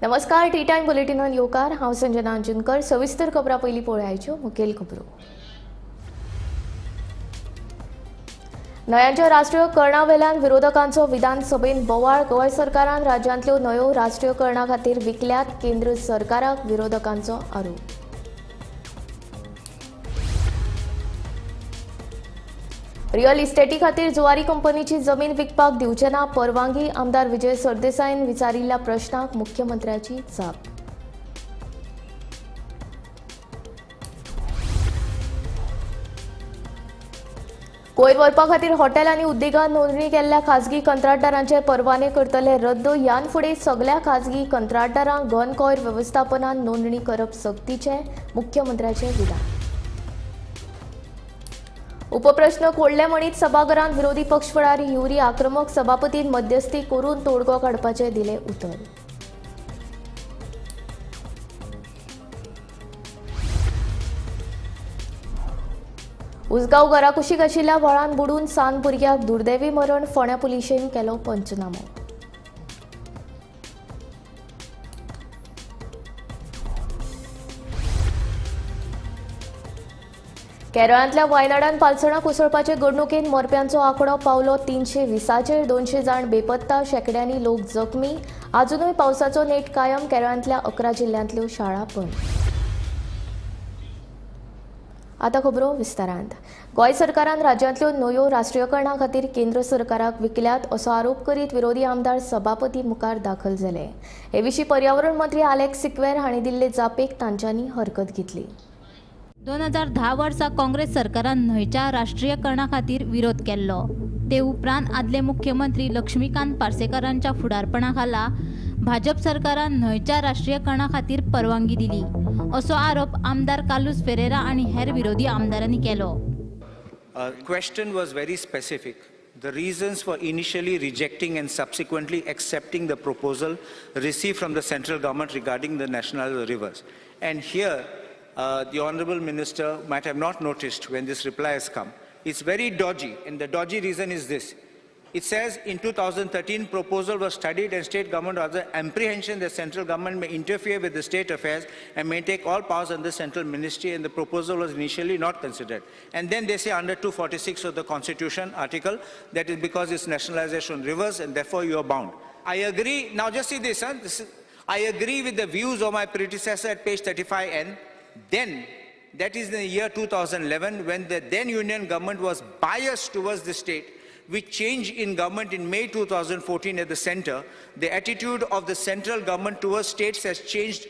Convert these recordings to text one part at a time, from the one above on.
नमस्कार, T time बुलेटिनान येवकार. हांव संजना अंजुनकर. सविस्तर खबरां पयलीं पळोवयाच्यो मुखेल खबरो. न्हंयांच्या राष्ट्रीय करणावेल्यान विरोधकांचो विधानसभेन बोवाळ. गोंय सरकारान राज्यांतल्यो न्हंयो राष्ट्रीय करणा खातीर विकल्यात, केंद्र सरकाराक विरोधकांचो आरोप. रियल इस्टेटी खातीर जुवारी कंपनीची जमीन विकपाक दिवचे ना परवानगी, आमदार विजय सरदेसायन विचारिल्ल्या प्रश्नाक मुख्यमंत्र्याची जाप. कोयर व्हरपा खातीर हॉटेल आनी उद्देगांत नोंदणी केल्ल्या खाजगी कंत्राटदारांचे परवाने करतले रद्द. ह्यान फुडें सगल्या खाजगी कंत्राटदारांक घन कोयर वेवस्थापनान नोंदणी करप सक्तीचें, मुख्यमंत्र्याचें विधान. उपप्रश्न खोडले म्हणीत सभाघरांत विरोधी पक्ष फुडारी युरी आक्रमक, सभापतीन मध्यस्थी करून तोडगो काडपाचें दिलें उतर. उसगांव घराकुशीक आशिल्ल्या व्हाळान बुडून सान भुरग्याक दुर्दैवी मरण, फोंड्या पुलिशेन केलो पंचनामो. केरळांतल्या वायनाडान पालसणां कोसळपाचे घडणुकेंत मरप्यांचो आंकडो पावलो 320चेर, 200 जाण बेपत्ता, शेंकड्यांनी लोक जखमी. आजुनूय पावसाचो नेट कायम, केरळांतल्या 11 जिल्ल्यांतल्यो शाळा बंद. आतां खबरो विस्तारांत. गोंय सरकारान राज्यांतल्यो न्हंयो राष्ट्रीयकरणा खातीर केंद्र सरकाराक विकल्यात असो आरोप करीत विरोधी आमदार सभापती मुखार दाखल जाले. हे विशीं पर्यावरण मंत्री आलेक्स सिक्वेर हांणी दिल्ले जापेक तांच्यांनी हरकत घेतली. 2010 वर्सा काँग्रेस सरकारान न्हंयच्या राष्ट्रीयकरणा खातीर विरोध केल्लो. ते उपरांत आदले मुख्यमंत्री लक्ष्मीकांत पार्सेकारांच्या फुडारपणा खाला भाजप सरकारान न्हंयच्या राष्ट्रीयकरणा खातीर परवानगी दिली असो आरोप आमदार कार्लुस फेरेरा आनी हेर विरोधी आमदारांनी केलो. Question was very specific. The reasons for initially rejecting and subsequently accepting the proposal received from the central government regarding the national rivers. And here, the Honorable Minister might have not noticed when this reply has come. It's very dodgy, and the dodgy reason is this. It says in 2013, proposal was studied and state government was the apprehension that central government may interfere with the state affairs and may take all powers under central ministry, and the proposal was initially not considered. And then they say under 246 of the Constitution article, that is because it's nationalization rivers and therefore you are bound. I agree, now just see this, huh? This is, I agree with the views of my predecessor at page 35N. Then, that is in the year 2011, when the then union government was biased towards the state, with change in government in May 2014 at the center, the attitude of the central government towards states has changed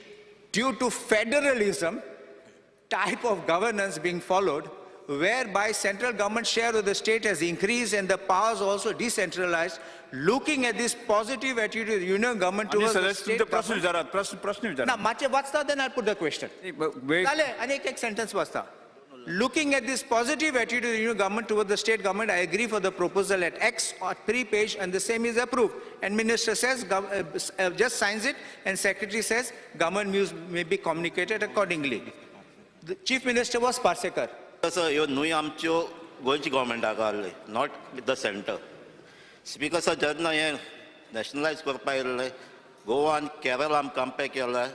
due to federalism type of governance being followed, whereby central government share of the state has increased and the powers also decentralized. Looking at this positive attitude of the union government towards the state प्रश्न government. विचारात, प्रश्न प्रश्न विचारात. ना, मातशें वाचता, then I'll put the question. जालें, आनी एक एक सेंटन्स वाचता. Looking at this positive attitude of the union government towards the state government, I agree for the proposal at X or 3 page and the same is approved. And minister says, just signs it, and secretary says, government views may be communicated accordingly. The chief minister was Parsekar. Sir, ह्यो न्हंय आमच्यो गोंयची गव्हर्मेंटाक आहले, not with the centre. Speaker sir, जेन्ना हें nationalised करपाक येयल्लें, गोवा आनी केरळ आमी कंपेर केलें,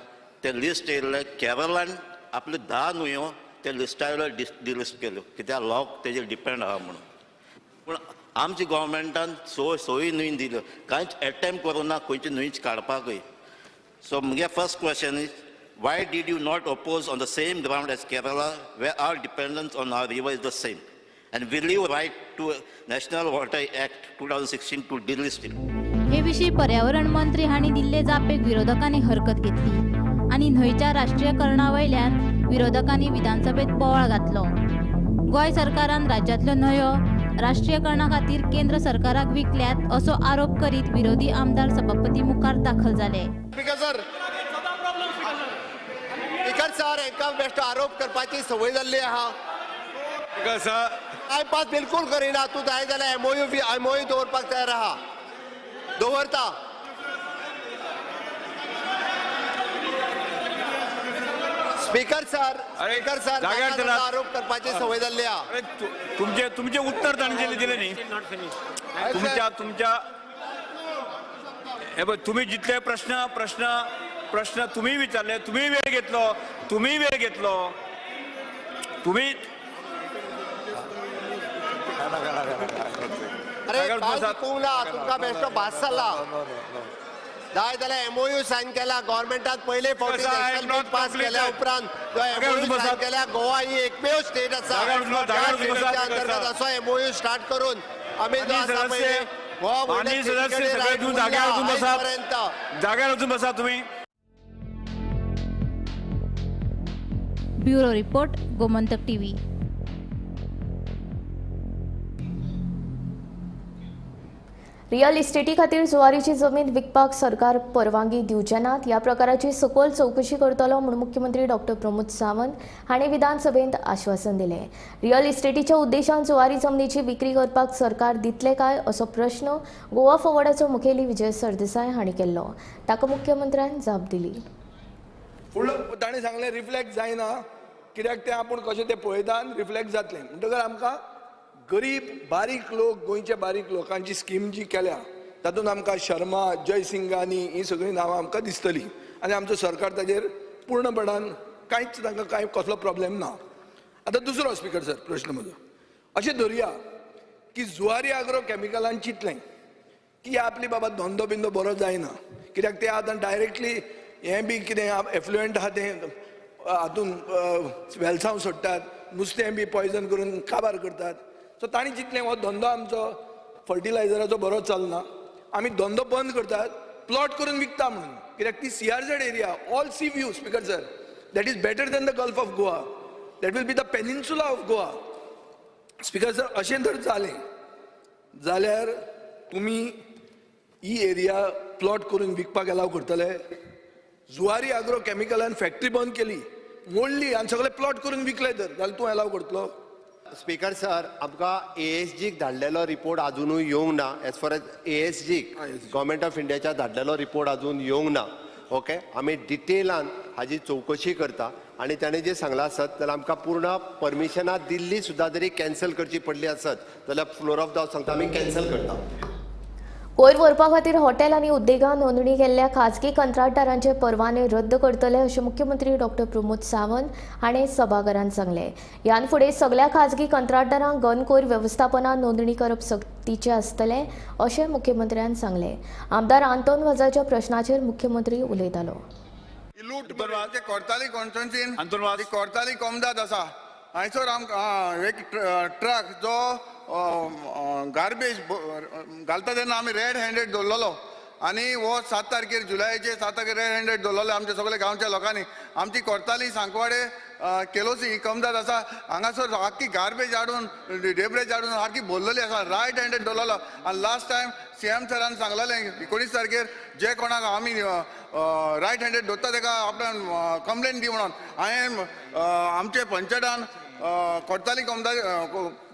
तें लिस्ट येयल्लें, केरळान आपल्यो 10 न्हंयो ते लिस्टा वयल्यो डिलिस्ट केल्यो, कित्याक लोक तेजेर डिपेंड आहा म्हणून. पूण आमच्या गव्हर्मेंटान सोय न्हंय दिल्यो, कांयच एटेम्प करूं ना खंयची न्हंयच काडपाकूय. सो म्हगे first question is, why did you not oppose on the same ground as Kerala, where our dependence on our river is the same? And will you write to National Water Act 2016 to delist it? हे विशीं पर्यावरण मंत्री हांणी दिल्ले जापेक विरोधकांनी हरकत घेतली आनी न्हंयच्या राष्ट्रीयकरणा वयल्यान विरोधकांनी विधानसभेत बोवाळ घातलो. गोंय सरकारान राज्यांतल्यो न्हंयो राष्ट्रीयकरणा खातीर केंद्र सरकाराक विकल्यात असो आरोप करीत विरोधी आमदार सभापती मुखार दाखल जाले. स्पीकर सर, स्पीकर सर, एका बेश्टो आरोप करपाची संवय जाल्ली आहा. स्पीकर सर, टायमपास बिलकुल करिना. तूं जाय जाल्यार एमओयू दवरपाक तयार आहा, दवरता. स्पीकर सर, स्पीकर सर, जाग्यार चलात. आरोप करपाची संवय जाल्ली आहा. अरे, तुमचे तुमचे उत्तर तांणी दिले न्ही. तुमच्या तुमच्या हे बघ, तुम्ही जितले प्रश्न प्रश्न प्रश्न तुम्ही विचारले, तुम्ही वेळ घेतलो, तुम्ही वेळ घेतलो, तुम्ही अरे काय शिकूंक ना तुमकां बेश्टो भास जाला. जाय जाल्यार एमओयू सायन केला गव्हर्मेंटान पयले फावटी Sir, I have national bill not pass केल्या completed. उपरांत जो एमओयू सायन केल्या, गोवा ही एकमेव स्टेट आसा त्या स्टेटीच्या अंतर्गत असो एमओयू स्टार्ट करून आमी जो आसा पळय गोवा माननीय सदस्य सगळे तूं जाग्यार वचून बसात, जाग्यार वचून बसा तुम्ही. Bureau report, Gomantak TV. Real इस्टेटी खातीर जुवारीची जमीन विकपाक सरकार परवानगी दिवचे नात ह्या प्रकाराची सखोल चवकशी करतलो म्हूण मुख्यमंत्री डॉक्टर प्रमोद सावंत हांणी विधानसभेंत आश्वासन दिलें. रियल इस्टेटीच्या उद्देशान जुवारी जमनीची विक्री करपाक सरकार दितले काय असो प्रश्न गोवा फॉरवर्डाचो मुखेली विजय सरदेसाय हांणी केल्लो. ताका मुख्यमंत्र्यान जाप दिली. फुडलो ताणें सांगलें रिफ्लेक्ट जायना कित्याक तें आपूण कशें तें पळयता रिफ्लेक्ट जातलें. म्हणटकर आमकां गरीब बारीक लोक, गोंयचे बारीक लोकांची स्कीम जी केल्या तातूंत आमकां शर्मा, जयसिंगानी ही सगळीं नांवां आमकां दिसतलीं आनी आमचो सरकार ताजेर पूर्णपणान कांयच तांकां कांय कसलो प्रॉब्लेम ना. आतां दुसरो स्पीकर सर प्रश्न म्हजो अशें धरुया की जुवारी आग्रो केमिकलान चिंतलें की आपली बाबा धंदो बिंदो बरो जायना कित्याक ते आतां डायरेक्टली हें बी कितें एफ्लुएंट आहा तें हातून वेलसांव सोडटात, नुस्तें बी पॉयजन करून काबार करतात. सो तांणी चिंतलें हो धंदो आमचो फर्टिलायझराचो बरो चलना, आमी धंदो बंद करतात, प्लॉट करून विकता म्हणून. कित्याक ती CRZ area all sea view speaker sir, that is better than the gulf of Goa, that will be the peninsula of Goa. Speaker sir अशें जर जालें जाल्यार तुमी ही एरिया प्लॉट करून विकपाक एलाव करतले? जुवारी आग्रो केमिकलान फॅक्टरी बंद केली, मोडली आनी सगळे प्लॉट करून विकले तर जाल्यार तूं एलाव करतलो? स्पीकर सर, आमकां एएसजीक धाडलेलो रिपोर्ट अजुनूय येवंक ना. एज फार एज एएसजीक गव्हर्मेंट ऑफ इंडियाच्या धाडलेलो रिपोर्ट अजून येवंक ना. ओके, आमी डिटेलान हाजी चवकशी करता आनी ताणें जें सांगलां आसत जाल्यार आमकां पूर्ण परमिशनां दिल्ली सुद्दां जरी कॅन्सल करची पडली आसत जाल्यार फ्लोर ऑफ the house सांगता आमी कॅन्सल करता. कोयर व्हरपा खातीर हॉटेल आनी उद्देगां नोंदणी केल्ल्या खाजगी कंत्राटदारांचे परवाने रद्द करतले अशें मुख्यमंत्री डॉक्टर प्रमोद सावंत हांणी सभाघरांत सांगलें. ह्यान फुडें सगल्या खाजगी कंत्राटदारांक गन कोयर वेवस्थापनान नोंदणी करप सक्तीचें आसतलें अशें मुख्यमंत्र्यान सांगलें. आमदार आंतोन वजाच्या प्रश्नाचेर मुख्यमंत्री उलयतालो. लूट कोर्ताली कॉन्स्टन्सीन कोर्ताली कोमदाद आसा हांयसर आमकां एक ट्रक जो गार्बेज घालता तेन्ना आमी रेड हँडेड दवरलेलो आनी हो 7 तारखेर जुलयाचे 7 तारखेर रेड हँडेड दवरलेलो आमच्या सगल्या गांवच्या लोकांनी. आमची कोर्ताली सांकवाडे केलोसी ही कमदाद आसा हांगासर सारकी गार्बेज हाडून डेब्रेज हाडून सारकी भरलेली आसा, रायट हँडेड दवरलेलो. आनी लास्ट टायम सीएम सरान सांगलेलें 19 तारखेर जे कोणाक आमी रायट हँडेड दवरता तेका आपल्यान कंप्लेन दी म्हणून. हांवें आमचे पंचायतान कोर्ताली कमदाद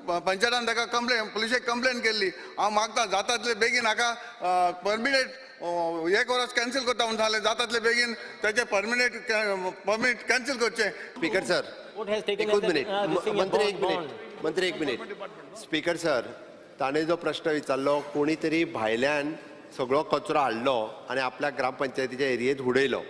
पंचायतान ताका कंप्लेन पुलिशेक कंप्लेन केल्ली. हांव मागता जाता तितले बेगीन हाका परमिनेट एक वरस कॅन्सल करता म्हणून सांगलें, जाता तितले बेगीन ताचें परमिट कॅन्सल करचें. स्पीकर सर एकूच मिनीट, मंत्री एक मिनीट, मंत्री एक मिनीट. स्पीकर सर, ताणें जो प्रश्न विचारलो कोणी तरी भायल्यान सगळो कचरो हाडलो आनी आपल्या ग्रामपंचायतीच्या एरियेंत उडयलो,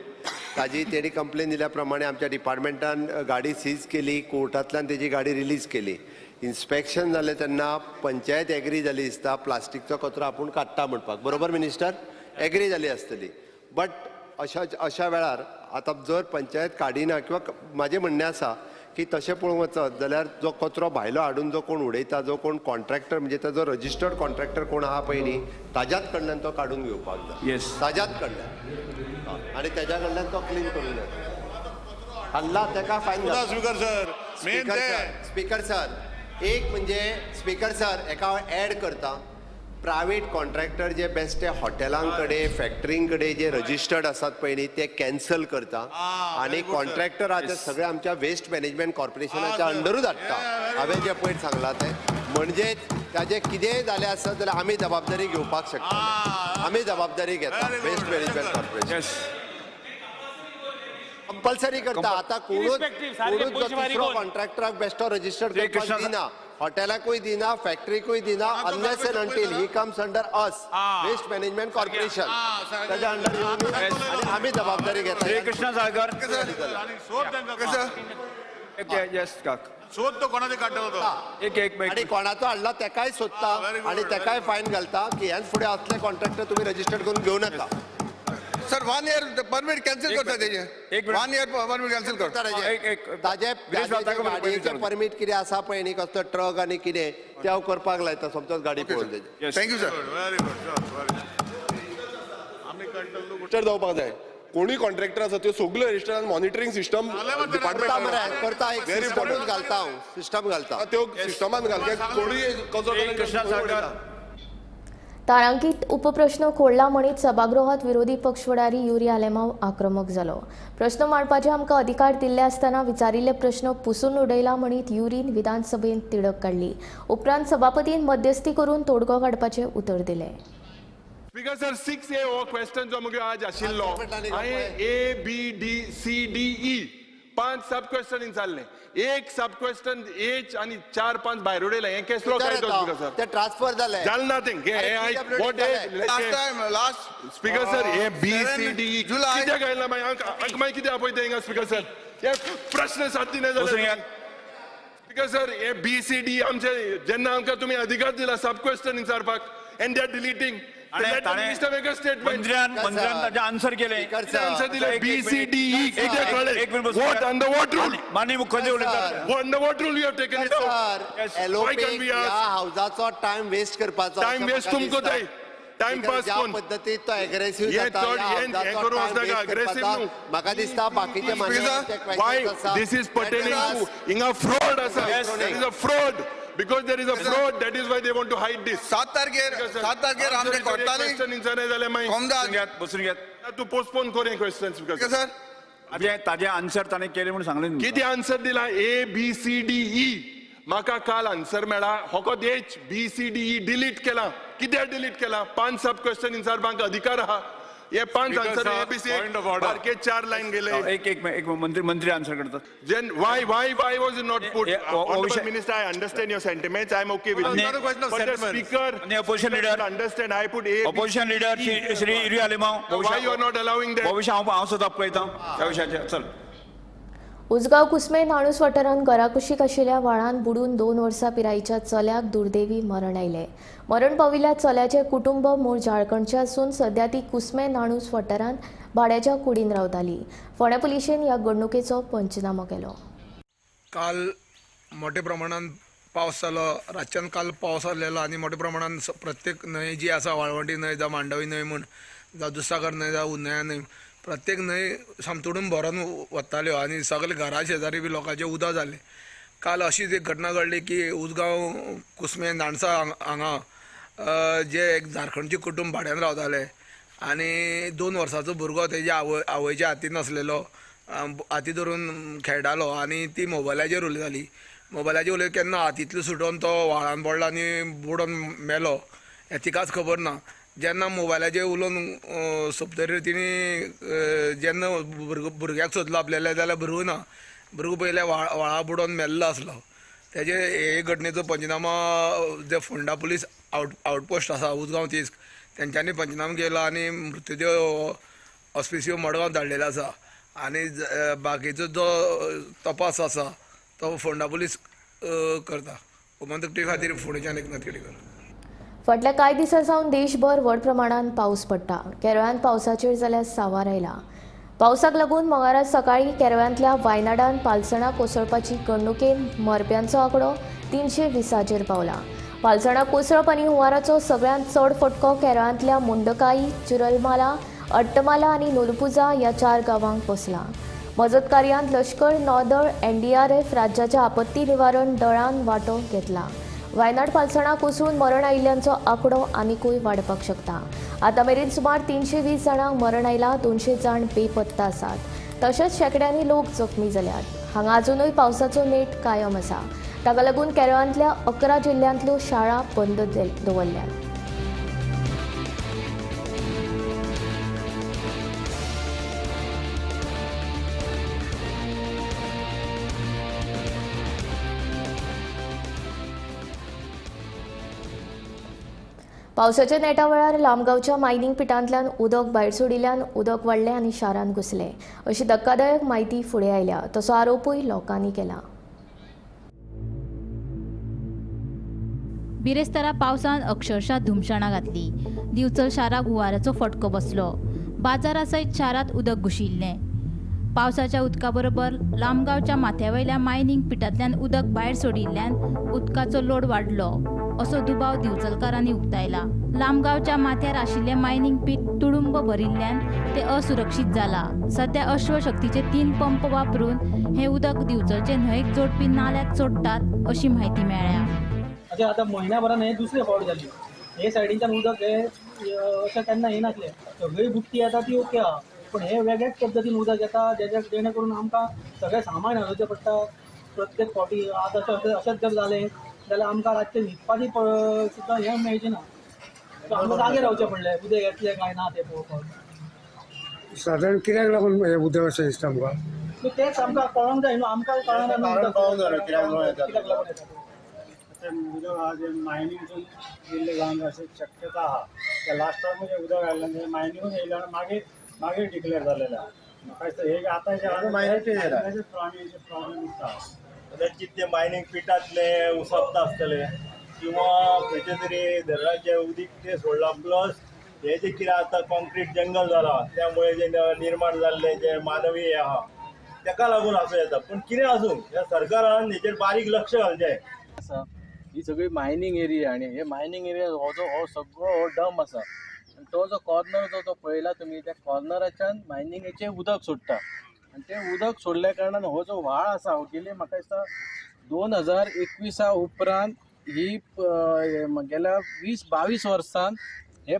ताजी तेणी कंप्लेन दिल्या प्रमाणे आमच्या डिपार्टमेंटान गाडी सीज केली, कोर्टांतल्यान तेजी गाडी रिलीज केली. इन्स्पेक्शन जालें तेन्ना पंचायत एग्री जाली दिसता प्लास्टीकचो कचरो आपूण काडटा म्हणपाक, बरोबर मिनिस्टर? एग्री जाली आसतली. बट अशा अशा वेळार आतां जर पंचायत काडिना किंवा म्हाजें म्हणणें आसा की तशें पळोवंक वचत जाल्यार जो कचरो भायलो हाडून जो कोण उडयता, जो कोण कॉन्ट्रॅक्टर म्हणजे ताजो रजिस्टर्ड कॉन्ट्रॅक्टर कोण आहा पळय न्ही ताज्याच कडल्यान तो काडून घेवपाक जाय. येस, ताज्याच कडल्यान आनी ताज्या कडल्यान तो क्लीन करून जाय. हाडला ताका fine. Speaker sir, speaker sir, speaker sir एक म्हणजे स्पीकर सर एका हांव एड करता, प्रायवेट कॉन्ट्रॅक्टर जे बेश्टे हॉटेलां कडेन फॅक्टरीं कडेन जे रजिस्टर्ड आसात पळय न्ही ते कॅन्सल करता आनी कॉन्ट्रॅक्टर आतां सगळे आमच्या वेस्ट मॅनेजमेंट कॉर्पोरेशनाच्या अंडरूच हाडटा. हांवें जें पयर सांगलां तें म्हणजेच ताजें कितेंय जालें आसत जाल्यार आमी जबाबदारी घेवपाक शकता, आमी जबाबदारी घेता. वेस्ट मॅनेजमेंट कॉर्पोरेशन कंपल्सरी करता. आतां कोणूच जो तिसरो कॉन्ट्रॅक्टराक बेश्टो रजिस्टर्ड करपाक दिना. हॉटेलाकूय दिना, फॅक्टरीकूय दिना, unless and until he comes under us, waste management corporation, ताच्या अंडर येवन आनी आमी जबाबदारी घेता. श्री कृष्णा साळकर. येस काक. सोद तो कोणाचे काडटा तो. एक एक आनी कोणाचो हाडला तेकाय सोदता आनी तेकाय फायन घालता की ह्यान फुडें असले कॉन्ट्रॅक्टर तुमी रजिस्टर्ड करून घेवं नाका. सर 1 year permit cancel करता तेजे. 1 year permit cancel करता. ताजे गाडयेचे परमीट कितें आसा पळय न्ही, कसलो ट्रक आनी कितें ते हांव करपाक लायता, समजोच गाडी पळोवन तेजी. Thank you sir. Register जावपाक जाय. कोणी कॉन्ट्रॅक्टर आसा त्यो सगळ्यो रजिस्टर मॉनिटरींग सिस्टम डिपार्टमेंट करता, एक सिस्टमूच घालता हांव, सिस्टम घालता, त्यो सिस्टमान घालता कोणी कसो. तारांकित उपप्रश्न खोडला म्हणीत सभागृहात विरोधी पक्ष फुडारी युरी आलेमाव आक्रमक जालो. प्रश्न मांडपाचे आमकां अधिकार दिल्ले आसतना विचारिल्ले प्रश्न पुसून उडयला म्हणीत युरीन विधानसभेंत तिडक काडली. उपरांत सभापतीन मध्यस्थी करून तोडगो काडपाचें उतर दिलें. स्पीकर सर 6A हो क्वेश्चन जो मुगे आज आशिल्लो, हांवें A B D C D E 5 sub question विचारले. एक सब क्वेश्चन एच आनी 4-5 भायर उडयले. हें केसलो कायदो स्पीकर सर? ते ट्रान्सफर जाले, जालें ना तें. लास्ट स्पीकर सर हे बी सी डी ई कित्याक आयला मागीर? आंक मागीर कितें आपयता हिंगा स्पीकर सर? हे प्रश्न साथ दिना जाले स्पीकर सर. हे बी सी डी आमचे जेन्ना आमकां तुमी अधिकार दिला सब क्वेश्चन विचारपाक, एंड they are deleting. मंत्र्यान ताजें आन्सर केलें. आन्सर दिलें बी सी डी ई कित्याक कळ्ळें? What under what rule? माननीय मुख्यमंत्री उलयतात. Under what rule you have taken it out? LOP ह्या हावजाचो टायम वेस्ट करपाचो. टायम वेस्ट तुमकां जाय. टायम पास ज्या पद्दतीन तो एग्रेसिव्ह जाता, म्हाका दिसता बाकीचे why this is pertaining to हिंगा फ्रॉड आसा. There is a fraud. Because there is a fraud, that is why they want to hide this. 7 तारखेर आमचे कोर्टाली बसून घेत तूं पोस्टपोन कर हें क्वेश्चन स्पीकर सर. ताजें आन्सर ताणें केलें म्हणून सांगलें. कितें आन्सर दिला? A B C D E. म्हाका काल आन्सर मेळ्ळा, फकत H B C D E delete केला. कित्याक डिलीट केला? 5 सब क्वेश्चन विचारपाक अधिकार आहा. हे 5 आन्सर ए बी सी सारके 4 लायन गेले. एक एक मंत्री आन्सर करतात. Then why why why was it not put? Honorable Minister, I understand your sentiments. I am okay with it. But the speaker, opposition leader, understand. I put A. Opposition leader Shri Yuri Alemao. Why you are not allowing that? भविष्य हांव सुद्दां पळयता त्या विशयाचेर. चल. उजगांव कुस्मे नाणूस वाठारांत घराकुशीक आशिल्ल्या व्हाळांत बुडून 2 वर्सां पिरायेच्या चल्याक दुर्दैवी मरण आयलें. मरण पाविल्ल्या चल्याचें कुटुंब मूळ झारखंडचें आसून सध्या ती कुस्मे नाणूस वाठारांत भाड्याच्या कुडीन रावताली. फोंड्या पुलिशेन ह्या घडणुकेचो पंचनामो केलो. काल मोठ्या प्रमाणान पावस जालो, रातच्यान काल पावस आसलेलो आनी मोठ्या प्रमाणान प्रत्येक न्हंय जी आसा, वाळवंटी न्हंय जावं मांडवी न्हंय म्हूण, जावं दुसागर न्हंय जावं उन्नया न्हंय, प्रत्येक न्हंय सामतोडून भरून वताल्यो आनी सगळे घरा शेजारी बी लोकांचें उदक जालें. काल अशीच एक घटना घडली की उजगांव कुस्मे नाणसा हांगा जे एक झारखंडचे कुटुंब भाड्यान रावताले आनी 2 वर्सांचो भुरगो तेज्या आवयच्या हातीन आसलेलो, हाती धरून खेळटालो आनी ती मोबायलाचेर उलयताली. मोबायलाचेर उलयत केन्ना हातींतलो सुटोन तो व्हाळान पडलो आनी बुडोन मेलो हें तिकाच खबर ना. जेन्ना मोबायलाचेर उलोवन सोंपतरीर तिणें जेन्ना भुरग्याक सोदलो आपल्याले जाल्यार भुरगो ना, भुरगो पयलें व्हाळा बुडोवन मेल्लो आसलो. तेजे हे घटनेचो पंचनामा जे फोंडा पुलीस आउटपोस्ट आसा उजगांव तीस तेंच्यांनी पंचनामा केलो आनी मृत्युदेह ऑस्पिसियो मडगांव धाडलेलो आसा आनी बाकीचो जो तपास आसा तो फोंडा पुलीस करता. गोमंतक टीव्ही खातीर फोंडेच्यान एकनाथ केणेकर. फाटल्या कांय दिसां सावन देशभर व्हड प्रमाणांत पावस पडटा. केरळांत पावसाचेर जाल्यार सावार आयला. पावसाक लागून मंगळारा सकाळीं केरळांतल्या वायनाडान पालसणां कोसळपाची घडणुकेन मरप्यांचो आंकडो 320चेर पावला. पालसणां कोसळप आनी हुंवाराचो सगळ्यांत चड फटको केरळांतल्या मुंडकाई, चुरलमाला, अट्टमाला आनी नोलपुजा ह्या 4 गांवांक बसला. मजत कार्यांत लश्कर, नौदळ, एनडीआरएफ, राज्याच्या आपत्ती निवारण दळान वांटो घेतला. वायनाड पालसणां कोसळून मरण आयिल्ल्यांचो आंकडो आनिकूय वाडपाक शकता. आतां मेरेन सुमार 320 जाणांक मरण आयलां, 200 जाण बेपत्ता आसात, तशेंच शेंकड्यांनी लोक जखमी जाल्यात. हांगा अजुनूय पावसाचो नेट कायम आसा. ताका लागून केरळांतल्या 11 जिल्ल्यांतल्यो शाळा बंद दवरल्यात. पावसाच्या नेटा वेळार लामगांवच्या मायनिंग पिटांतल्यान उदक भायर सोडिल्ल्यान उदक वाडलें आनी शारांत घुसलें अशी धक्कादायक म्हायती फुडें आयल्या, तसो आरोपूय लोकांनी केला. बिरेस्तारा पावसान अक्षरशः धुमशणां घातली. दिवचल शाराक हुंवाराचो फटको बसलो. बाजारा सयत शारांत उदक घुशिल्लें. पावसाच्या उदका बरोबर लामगांवच्या माथ्यावयल्या मायनिंग पिटांतल्यान उदक भायर सोडिल्ल्यान उदकाचो लोड वाडलो असो दुबाव दिवचलकारांनी उक्तायला. लामगांवच्या माथ्यार आशिल्लें मायनिंग पीठ तुडुंब भरिल्ल्यान तें असुरक्षीत जाला. सध्या अश्वशक्तीचे 3 पंप वापरून हें उदक दिवचलचे न्हंयेक जोडपी नाल्यात सोडटात अशी म्हायती मेळ्ळ्या. अशें आतां म्हयन्या भरान हें दुसरे फावट जाली. हे सायडीनच्यान उदक हें अशें केन्ना येनासलें. सगळी बुट्टी येता ती ओके आहा, पूण हे वेगळ्याच पद्दतीन उदक येता जेच्या जेणे करून आमकां सगळें सामान हालोवचें पडटा प्रत्येक फावटी. आतां अशें अशेंच जर जालें जाल्यार आमकां रातचें न्हिदपाची सुद्दां हें मेळचें ना. सो आमकां जागे रावचें पडलें उदक येतलें काय ना तें पळोवपाक. सादारण कित्याक लागून हें उदक अशें दिसता आमकां? तेंच आमकां कळोंक जाय न्हू, आमकां कळना कित्याक लागून येता. उदक आहा जें मायनिंगसून येयल्लें जावन अशी शक्यता आहा. त्या लास्ट टायमूय जें उदक आयिल्लें तें मायनिंगून येयलें आनी मागीर मागीर डिक्लेर जालेलें आहा. म्हाका दिसता हे आतां जें प्रॉब्लेम दिसता कदाचित ते मायनिंग पिटांतले उसपता आसतले किंवा खंयचे तरी धरणाचें उदीक तें सोडलां. प्लस हें जें कितें आतां कॉन्क्रीट जंगल जालां त्यामुळे जें निर्माण जाल्लें जें मानवी हें आहा तेका लागून आसूं येता. पूण कितें आसूं ह्या सरकारान हेचेर बारीक लक्ष घालचें. आसा ही सगळी मायनिंग एरिया आनी हे मायनिंग एरिया हो जो हो सगळो हो डंप आसा आनी तो जो कॉर्नर जो तो पळयला तुमी त्या कॉर्नराच्यान मायनिंगेचें उदक सोडटा आनी तें उदक सोडल्या कारणान हो जो व्हाळ आसा हो गेली म्हाका दिसता 2021 उपरांत ही गेल्या 20-22 वर्सान हे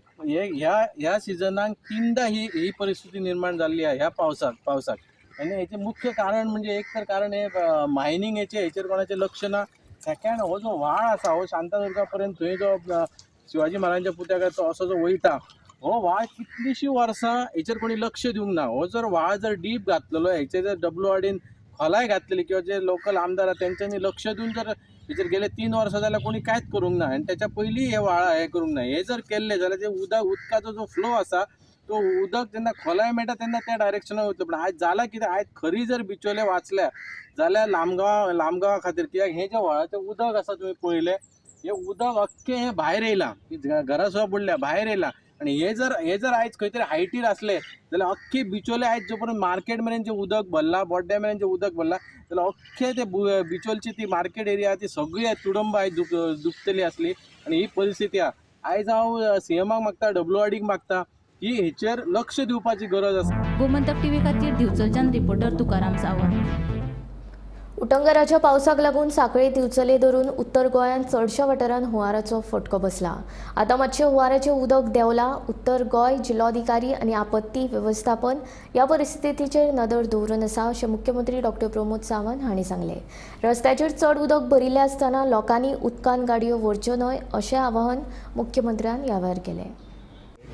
ह्या ह्या सिजनाक 3दा ही ही परिस्थिती निर्माण जाल्ली आहा ह्या पावसाक. आनी हेचें मुख्य कारण म्हणजे एक तर कारण हे मायनिंगेचें हेचेर कोणाचें लक्ष ना. सेकंड हो जो व्हाळ आसा हो शांतादुर्गा पर्यंत थंय जो शिवाजी महाराजांच्या पुत्याक तो असो जो वयता हो व्हाळ कितलींशीं वर्सां हेचेर कोणी लक्ष दिवंक ना. हो जर व्हाळ जर डीप घातलेलो हेचेर जर WRDन खोलाय घातलेली किंवा जे लोकल आमदार आहा तेंच्यांनी लक्ष दिवन जर हेचेर गेले 3 वर्सां जाल्यार कोणी कांयच करूंक ना आनी तेच्या पयलीं हे व्हाळा हें करूंक ना. हें जर केल्लें जाल्यार जें उदकाचो जो फ्लो आसा तो उदक जेन्ना खोलाय मेळटा तेन्ना त्या डायरेक्शनान वयतलो. पूण आयज जालां कितें, आयज खरी जर बिचोले वाचल्या जाल्यार लामगांवा खातीर, कित्याक हें जें व्हाळाचें उदक आसा तुमी पळयलें हें उदक अख्खें हें भायर येयलां, घरा सुद्दां बुडल्या भायर येयलां. आनी हे जर आयज खंय तरी हायटीर आसले जाल्यार अख्खे बिचोले आयज जो पर्यंत मार्केट मेरेन जें उदक भरलां, बोड्ड्या मेरेन जें उदक भरलां जाल्यार अख्खे ते बिचोलची ती मार्केट एरिया ती सगळी तुडंब आयज दुखतली आसली. आनी ही परिस्थिती आहा. आयज हांव CMाक मागता, WRDक मागता की हेचेर लक्ष दिवपाची गरज आसा. गोमंतक टीव्ही खातीर दिवचलच्यान रिपोर्टर तुकाराम सावंत. उटंगराच्या पावसाक लागून सांखळे दिवचले धरून उत्तर गोंयांत चडश्या वाठारांत हुंवाराचो फटको बसला. आतां मातशें हुंवाराचें उदक देंवलां. उत्तर गोंय जिल्लोधिकारी आनी आपत्ती वेवस्थापन ह्या परिस्थितीचेर नदर दवरून आसा अशें मुख्यमंत्री डॉक्टर प्रमोद सावंत हांणी सांगलें. रस्त्याचेर चड उदक भरिल्लें आसतना लोकांनी उदकान गाडयो व्हरच्यो न्हय अशें आवाहन मुख्यमंत्र्यान ह्या वेळार केलें.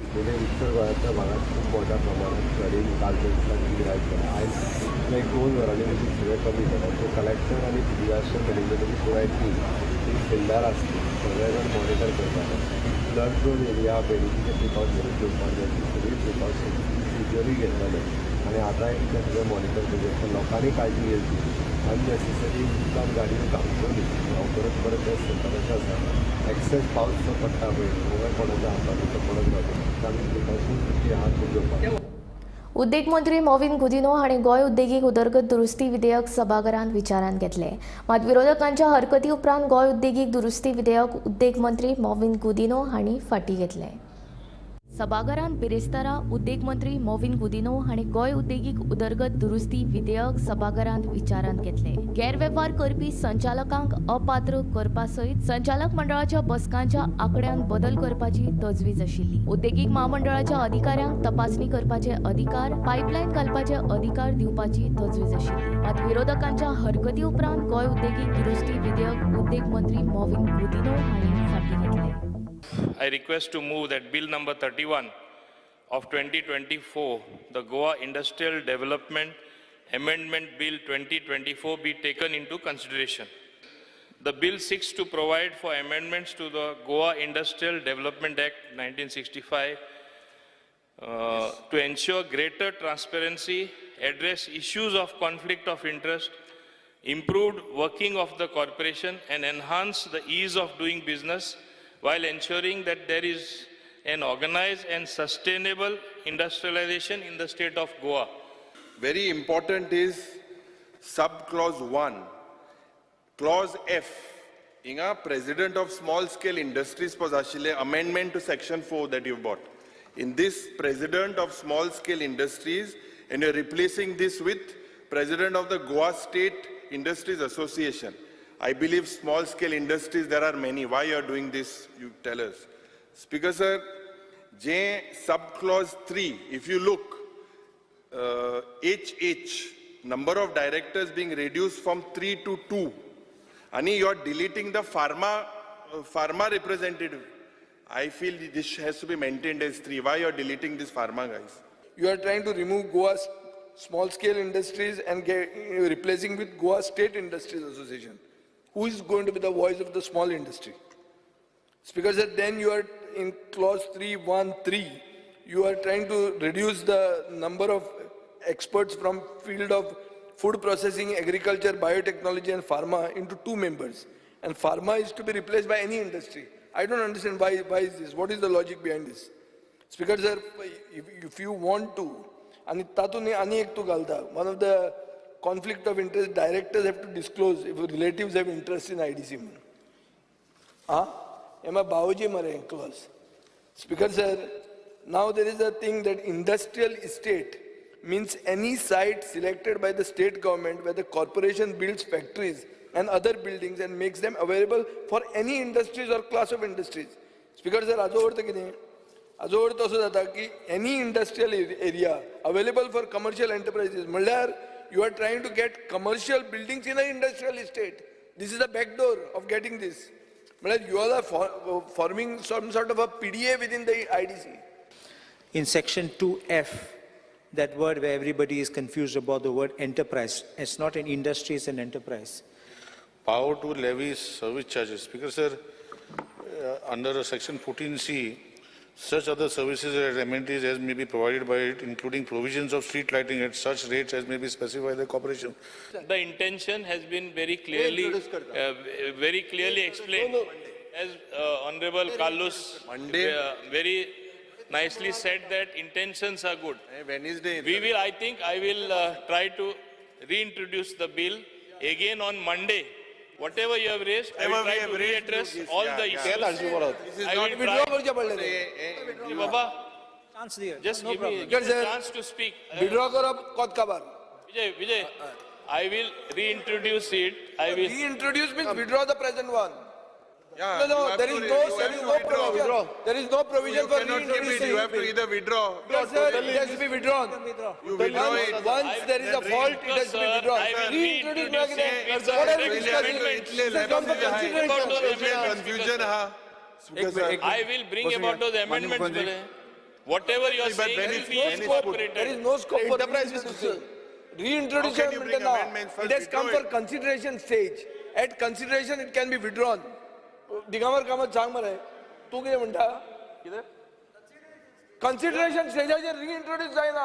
उत्तर गोंयांतल्या भागात खूब मोठ्या प्रमाणात फ्लडींग कालच्या दिसाक आयज एक 2 वरांनी उदीक सगळें कमी जालां. सो कलेक्टर आनी डिजास्टर मॅनेजमेंटाची पुराय टीम ती फिल्डार आसली, सगळे जाण मॉनिटर करताले. फ्लड प्रोन एरिया बेनिफिचे प्रिकॉशन्स घेवपाक जाय ती सगळी प्रिकॉशन्स युजली घेतलेले आनी आतांय तें सगळें मॉनिटर करचें. लोकांनी काळजी घेवची, अननेसेसरी उदकान गाडयो घालच्यो न्ही. हांव परत परत तें सांगता कशें आसा, एक्सेस पावस जो पडटा पळय न्हू कोणाच्या हातान तो पडत रावता, आमी प्रिकॉशन्स जी आहा ती घेवपाक. उद्देग मंत्री मॉविन गुदिन्हो हांणी गोंय उद्देगीक उदरगत दुरुस्ती विधेयक सभाघरांत विचारांत घेतलें. मात विरोधकांच्या हरकती उपरांत गोंय उद्देगीक दुरुस्ती विधेयक उद्देग मंत्री मॉविन गुदिन्हो हांणी फाटीं घेतलें. सभाघरांत बिरेस्तारा उद्देग मंत्री मॉविन गुदिन्हो हांणी गोंय उद्देगीक उदरगत दुरुस्ती विधेयक सभाघरांत विचारांत घेतलें. गैरवेव्हार करपी संचालकांक अपात्र करपा सयत संचालक मंडळाच्या बसकांच्या आंकड्यांत बदल करपाची तजवीज आशिल्ली. उद्देगीक म्हामंडळाच्या अधिकाऱ्यांक तपासणी करपाचे अधिकार, पायपलायन घालपाचे अधिकार दिवपाची तजवीज आशिल्ली. मात विरोधकांच्या हरकती उपरांत गोंय उद्देगीक दुरुस्ती विधेयक उद्देग मंत्री मॉविन गुदिन्हो हांणी फाटीं घेतलें. I request to move that Bill number 31 of 2024, the Goa Industrial Development Amendment Bill 2024 be taken into consideration. The bill seeks to provide for amendments to the Goa Industrial Development Act 1965 to ensure greater transparency, address issues of conflict of interest, improved working of the corporation, and enhance the ease of doing business while ensuring that there is an organized and sustainable industrialization in the state of Goa. Very important is sub-clause 1, clause F, Inga President of Small Scale Industries Pazashile, amendment to section 4 that you've bought. In this, President of Small Scale Industries, and you're replacing this with President of the Goa State Industries Association. I believe small scale industries, there are many. Why you are doing this, you tell us. Speaker sir, J sub-clause 3, if you look, HH, number of directors being reduced from 3 to 2. And you are deleting the pharma representative. I feel this has to be maintained as 3. Why you are deleting this pharma guys? You are trying to remove Goa's small-scale industries and replacing with Goa State Industries Association. Who is going to be the voice of the small industry? Speaker sir, then you are in clause 313. You are trying to reduce the number of experts from field of food processing, agriculture, biotechnology and pharma into 2 members. And pharma is to be replaced by any industry. I don't understand why is this? What is the logic behind this? Speaker sir, if you want to, and tatune ani ek tu galta, one of the conflict of interest directors have to disclose if relatives have interest in IDC. Ah, Ema Baoji mare clause. Speaker sir, now there is a thing that industrial estate means any site selected by the state government where the corporation builds factories and other buildings and makes them available for any industries or class of industries. Speaker sir, ajo arth kide? Ajo arth aso jata ki any industrial area available for commercial enterprises. Mallar, you are trying to get commercial buildings in an industrial estate. This is the back door of getting this. Mallar, you are forming some sort of a PDA within the IDC. In section 2F, that word where everybody is confused about the word enterprise. It's not an industry, it's an enterprise. Power to levy service charges. Speaker sir, under section 14C, such other services and amenities as may be provided by it, including provisions of street lighting at such rates as may be specified by the corporation. The intention has been very clearly explained. As Honorable Carlos very nicely said that intentions are good. Wednesday. We will, I think, I will try to reintroduce the bill again on Monday. Whatever you have raised, I will try to readdress all the issues. I will try. Baba, just give me a chance to speak. Withdraw karo kot kabar. Vijay, Vijay, I will reintroduce it. I will reintroduce means withdraw the present one. Yeah, no, there is no provision. There is no provision for reintroducing. You have to either withdraw. No, sir, it has to be withdrawn. You withdraw it. Once there is a fault, it has to be withdrawn. Reintroduce. What are we discussing? This has come for consideration. Confusion, I will bring about those amendments. Whatever you are saying, there is no scope for reintroduction. Reintroduction. It has come for consideration stage. At consideration, it can be withdrawn. Digambar Kamat सांग मरे तू कितें म्हणटा कितें consideration स्टेजाचेर रिइंट्रोड्यूस जायना.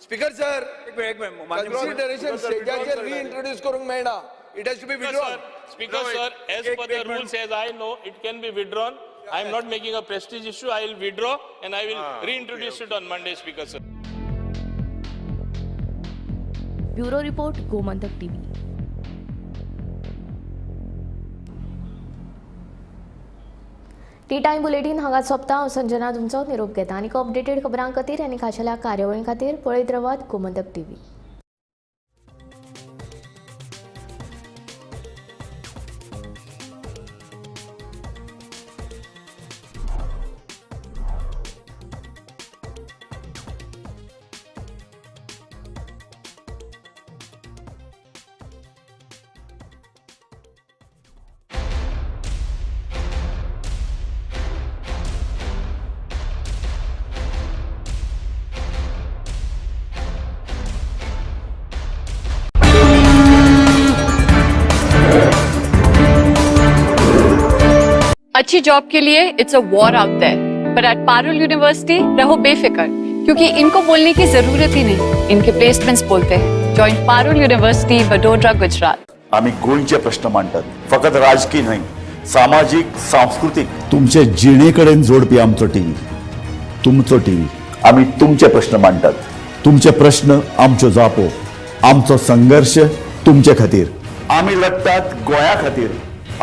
Speaker sir, consideration स्टेजाचेर रिइंट्रोड्यूस करूंक मेळना. It has to be withdrawn. Speaker sir, as per the rules as I know, it can be withdrawn. I am not making a prestige issue. I will withdraw and I will reintroduce it on Monday, Speaker sir. Bureau report, Gomantak TV. Tea time bulletin हांगा सोंपता. हांव संजना तुमचो निरोप घेता आनी updated खबरां खातीर आनी खाशेल्या कार्यावळीं खातीर पळयत रावात गोमंतक टीव्ही. अच्छी जॉब के लिए it's a war out there, पर एट पारुल यूनिवर्सिटी रहो बेफिक्र, क्योंकि इनको बोलने की जरूरत ही नहीं, इनके प्लेसमेंट्स बोलते हैं। Join Parul university, Vadodara, Gujarat. आम्ही गोंयचे प्रश्न मांडतात, फकत राजकीय न्हय, सामाजीक, सांस्कृतीक, तुमचे जिणेकडेन जोडपी आमचो टीव्ही, तुमचो टीव्ही। आम्ही तुमचे प्रश्न मांडतात, तुमचे प्रश्न आमच्यो जापो, आमचो संघर्ष तुमचे खातीर। आम्ही लढतात गोंया खातीर,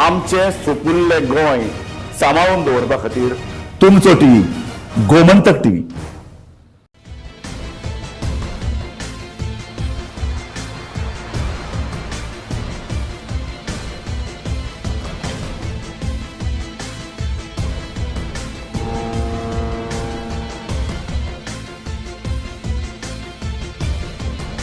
आमचे सुपुल्ले गोंय सांबाळून दवरपा खातीर। तुमचो टीव्ही, गोमंतक टीव्ही।